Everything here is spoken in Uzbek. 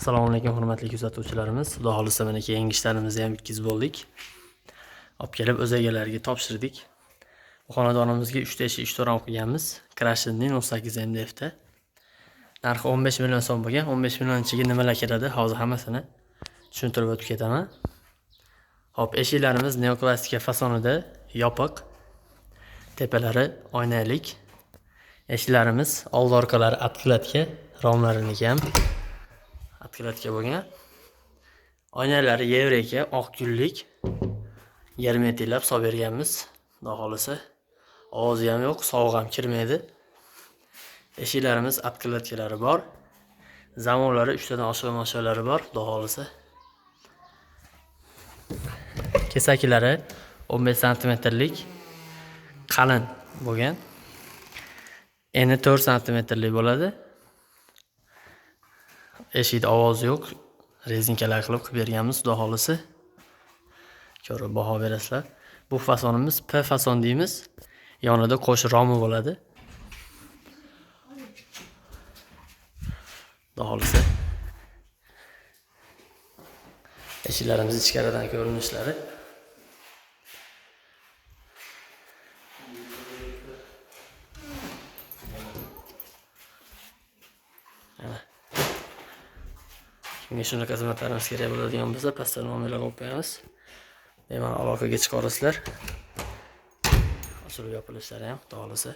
Assalomu alaykum hurmatli kuzatuvchilarimiz. Xudo xohlasa mana keyingi ishlarimizni ham bitkazib bo'ldik. Olib kelib o'z egalariga topshirdik. Bu xonadonimizga 3 ta eshik, 3 ta rom qilganmiz. Krashinning 18 MDFda. Narxi 15 million so'm bo'lgan. 15 million ichiga nimalar kiradi? Hozir hammasini tushuntirib o'tib ketaman. Xo'p, eshiklarimiz neoklassika fasonida yopiq. Tepalari oynalik. Eshiklarimiz oldi orqalari откладка, romlariniki ham откладка bo'lgan. Oynalari yevreka, oq gullik. Germetiklab solib berganmiz. Xudo xohlasa ovozi ham yo'q, sovuq ham kirmaydi. Eshiklarimiz откладkalari bor. Zamonlari 3 tadan oshiq moshalari bor, xudo xohlasa. Kesakilari 15 santimetrlik qalin bo'lgan. Eni 4 santimetrlik bo'ladi. Eshikda ovozi yo'q. Rezinkalar qilib berganmiz, xudo xohlasa. Ko'rib baho berasizlar. Bu fasonimiz P fason deymiz. Yonida qo'sh romi bo'ladi. Xudo xohlasa. Eshiklarimiz ichkaridan ko'rinishlari. Kimga shunaqa xizmatlarimiz kerak bo'ladigan bo'lsa, pastda nomerlar qo'yib qo'yamiz. Bemalol aloqaga chiqa olasizlar. Ochilib yopilishlari ham xudo xohlasa.